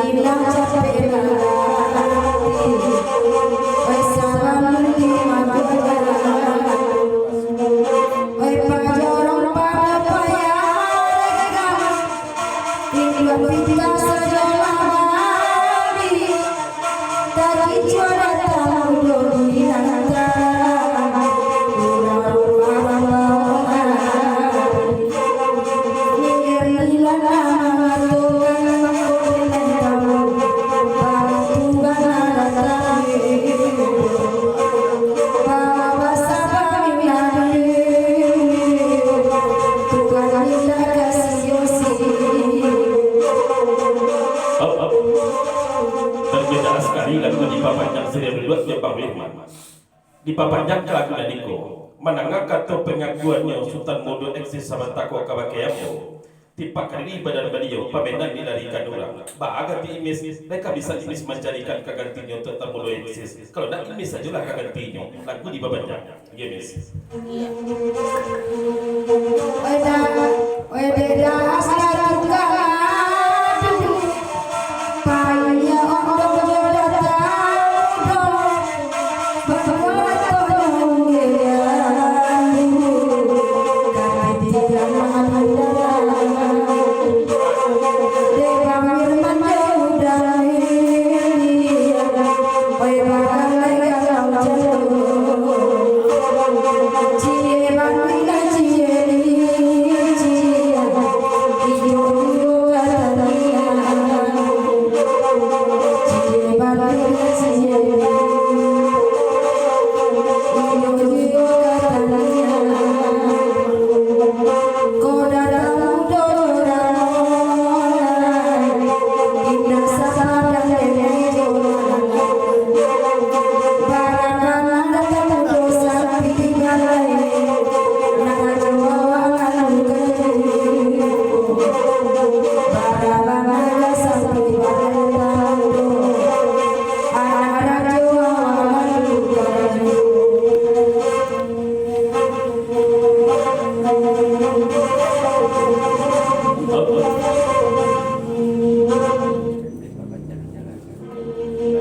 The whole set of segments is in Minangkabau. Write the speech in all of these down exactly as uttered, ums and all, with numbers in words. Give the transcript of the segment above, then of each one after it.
Indak capek lah ati, oi sabalun di magunan. Oi pajorong pado payah dagang, iduik pita sajo lah bali. Takicuah datang udo di nantang, urang rumah baongan. Berbeda sekali lagu dipapanjang siriah duduak jo Bang Firman. Dipapanjang ka lagu nan iko, mandanga kato pangakuannyo Sutan Mudo Eksis sabanta ko kabake ambo. Tipak kadiri badan baliau, pamenan dilarikan urang. Baa ganti Imis, deka bisa Imis mancarikan ka gantinyo Sutan Mudo Eksis. Kalau ndak, Imis sajolah ka gantinyo. Lagu dipapanjang. Iyo, Mis. Oi da, oi beda asa tukang adu. Painyo ondong jo datang udo.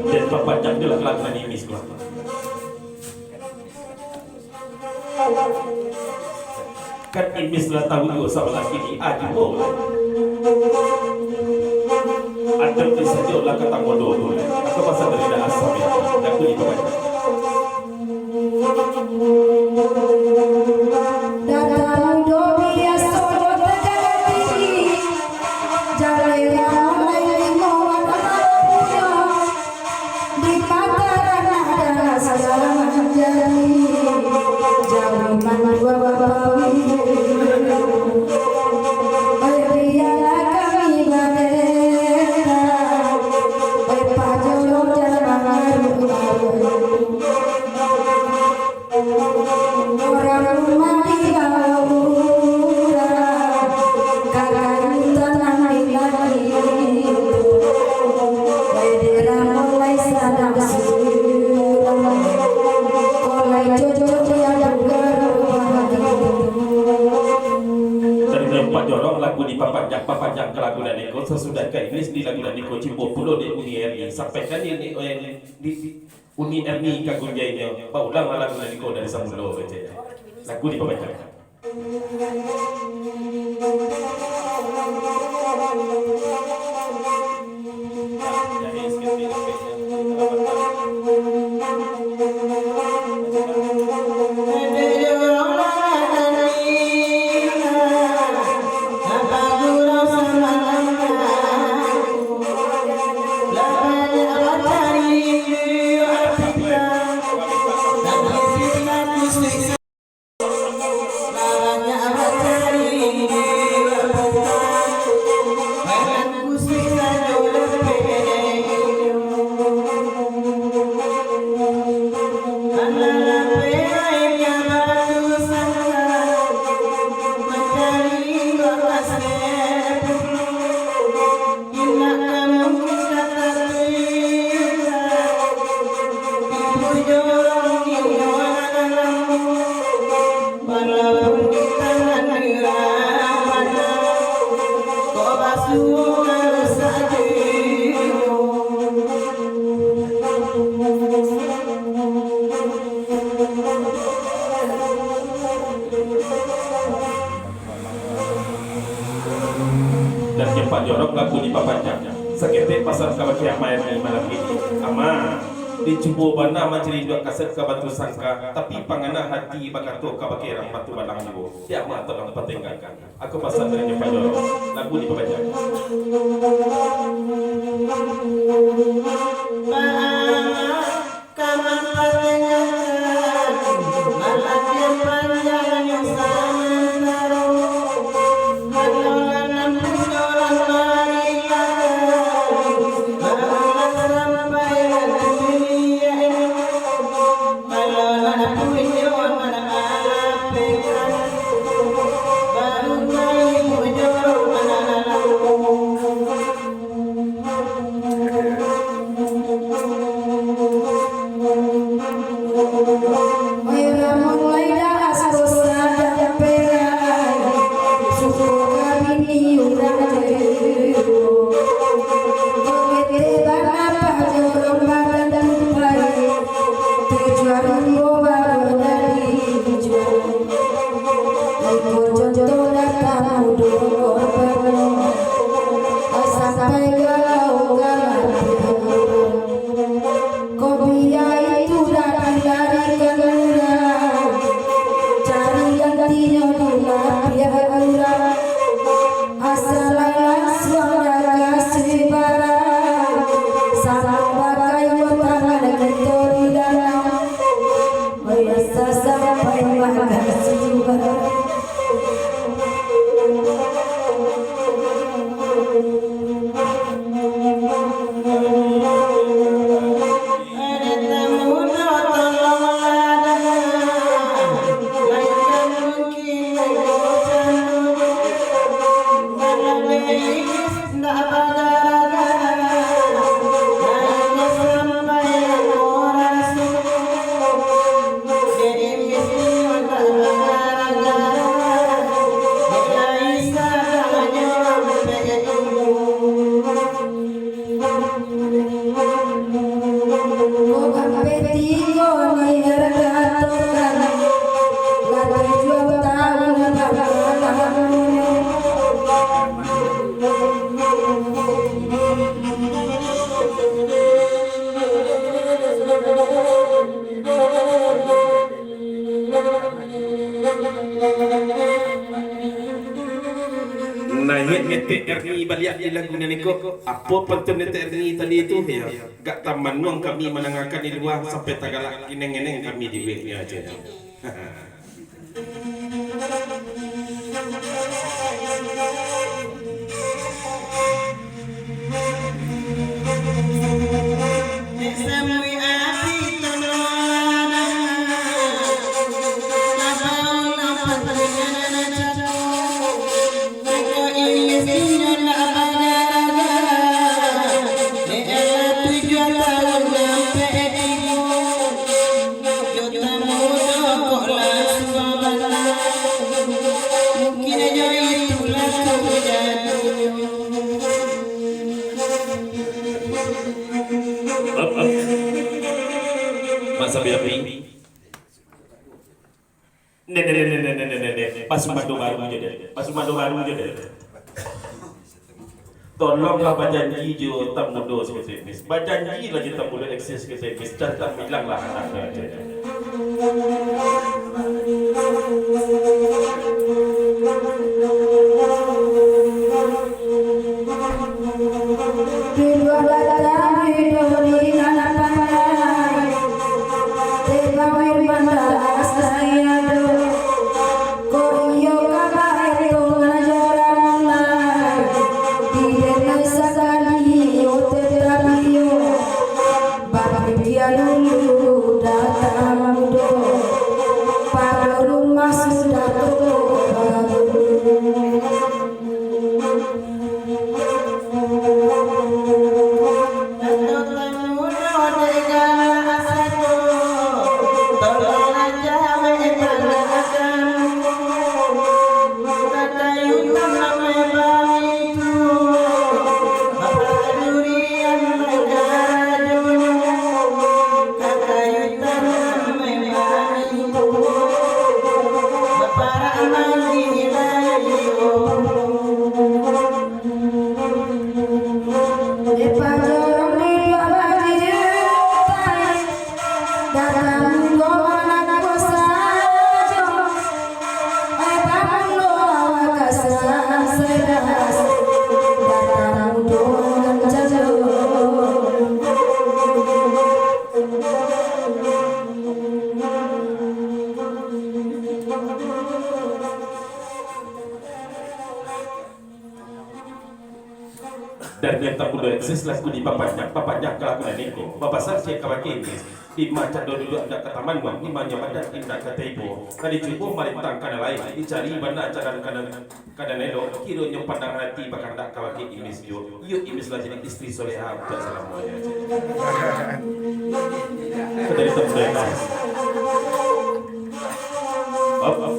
Jan papanjang jo lah, kalangan Imis ko. Kan Imis lah tahu juo sabalah kini, ah, juo lah. Ado kisah juo lah ka tamodo tu lah. Aku pasal dari dah asam ya. Aku ni pakai. Datang do biaso do tagati, jaleh ramai limo wan ampunyo, di pataran adas manjadi, jauah mandua bapawi. Oi bialah kami badeta, oi pajolo jan mangaruh-aruh. Urang rumah di bawah urang, ka kayu tanam di langik. Bendera mulai sadang surang, mulai cocok di adu garuah. Dari empat jorong lagu dipapanjang, papanjang ka lagu nan iko, sasudah ka Imis di lagu nan iko, cubo pulo dek Uni Erni, sampaikan di, di, di, Uni Erni ka gunjainyo, baulang lah lagu nan iko dari samulo, keceknyo. Lagu dipabacakan. Saketek pasan kabake Ama Erni malam kini. Ama, dicubo bana mancari induak kasek ka Batu Sangka, tapi pangana hati bakato kabake Rang Batu Balang juo. Di Ama tolong patenggakan. Aku pasan dari Nyo Pajo. Lagu dipabacakan. Ka mampatengahkan, malatiah panjang samantaro. Kalau lah nan punyo lah marilah, barulah sampai lah dunia. Kalau lah nan punyo lah malapekan, baru kali punyo lah malapekan. Iko contoh datang mudo korban, sampai galau ka lapiak urang. Kopi itu dah dilarikan urang, cari gantinyo di lapiak urang. Asa lai lansuang dah kasuik barang, samo bakayo tangan kito di danau. Biasa sampai makasuik barang. Ko ampek tigo ni harga tokan, lah tujuah tahun bakalam. Naiak netek Erni baliak di lagu nan iko. Apo pantun netek Erni tadi tu, yo? Gak tamanuang kami mandangakan di lua, sampai tagalak ineng-ineng kami di webnya aja. Mungkin aja itulah kejadian. Up, up. Masa biapi. Nde, nde, nde, nde. Pasumando baru je deh. Pasumando baru je deh. Tolonglah bajanji jo tamudo saketek, Miss. Bajanjilah jo tamudo eksis saketek, Miss. Cantang bilanglah anaknyo. Duduak datang, duduak di nan pandai. Tebang Firman Dalas Raya do. Ko iyo ka baeto ngajaran lai. Didenai sakali iyo tetap iyo. Bapikia dulu datang mudo. Pado rumah sudah Nan tamudo eksis laku dipapanjang, papanjang ka laku nan iko. Bapasan ciek kabake Imis, dima cando duduak indak ka tamanuang, dimanyo badan indak ka taibo. Ka dicubo marintang ka nan lain, dicari bana jalan ka nan, ka nan elok, kironyo pandangan ati bakandak kabake Imis juo. Iyo, Imis lah jadi istri soleha untuak salamonyo. Ka jadi tamudo eksis. Op, op.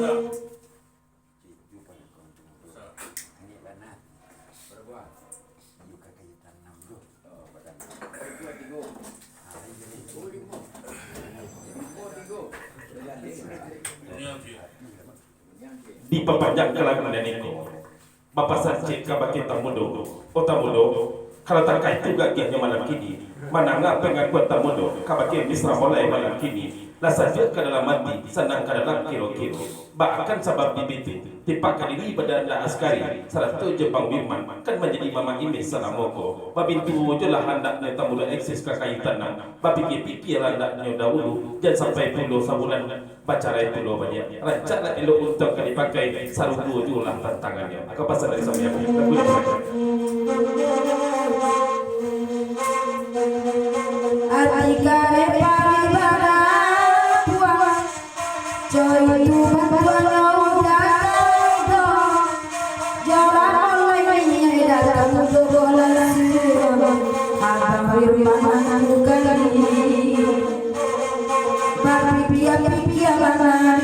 Dipapanjang ka lagu nan iko. Bapasan ciek kabake tamudo, o tamudo, kalau takah itu gagiahnyo malam kini, mandanga pangakuan tamudo kabake Imis Ramolai malam kini, lah sajuak ka dalam ati, sanang ka dalam kiro-kiro. Baakan sabab di bitu, tipak ka diri badan Askari, sarato jo Bang Wirman, kan manjadi mamak Imis salamo ko. Babintu jo lah handaknyo tamudo eksis ka kayu tanam, bapikia-pikia lah handaknyo dahulu, jan sampai pulo sabulan bacarai pulo baliak. Rancak lah elok untuang ka dipakai, sarugo juo lah tantangannyo. Aka pasan dari Samiati, lagu dipakai. Ati kareh pari barapuang, cari tu bantuan lo datang do. Jarang mulai minyak datang do bola suruh. Abang Firman bukan ini. Bapikia-pikia bana,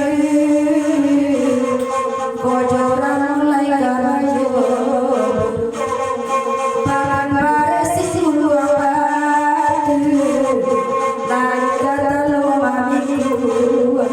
ko jo urang mulai karajo. Paran barasi suluah batu, lai ka talo mamikua.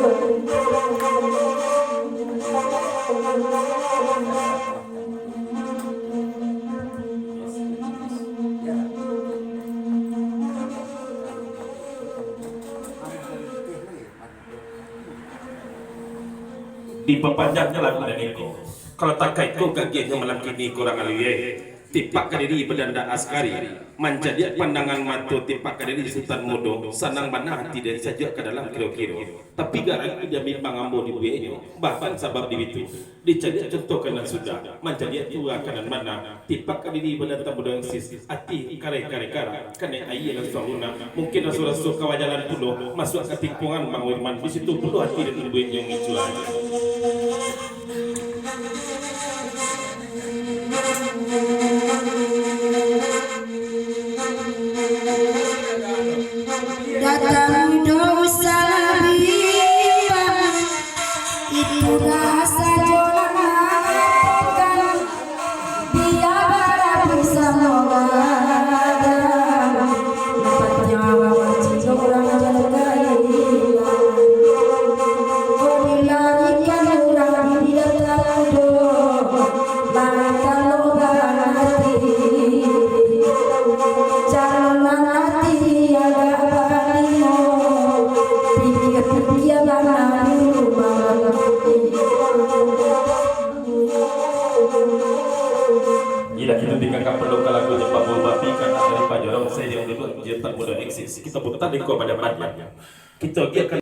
Dipapanjang lagu nan iko. Kalau takah iko gagiahnyo malam kini kurang aluih. Tipak ka diri badan Askari, mancaliak pandangan mato tipak ka diri Sutan Mudo, sanang bana ati den sajuak ka dalam kiro-kiro. Tapi garang indak mimang ambo dibueknyo, bahkan sabab di bitu. Dicaliak contoh ka nan sudah, mancaliak tua ka nan bana, tipak ka diri badan tamudo eksis, ati kareh-kareh karak, kanai aia nan suang lunak, mungkin raso-raso kawajalan pulo, masuak ka tingkuangan Bang Wirman, di situ pulo ati den bueknyo ngicuah. Datang do usah bimbang, itu dah sajo lah mengatakan, biar barabut samo gadang, dapat nyawa mancing urang jagai. Kau dilarikan urang di datang do. Lai talo barati, calon nan ati agak balimo, pikia-pikia bana dulu mangarati. Idak itu tinggal kapalo ka lagu Jepang Bulu Bapi, kanak dari Pajorong, saya yang duduk di Jepang Muda Eksis. Kita putar di kau pada pada. Kita agiahkan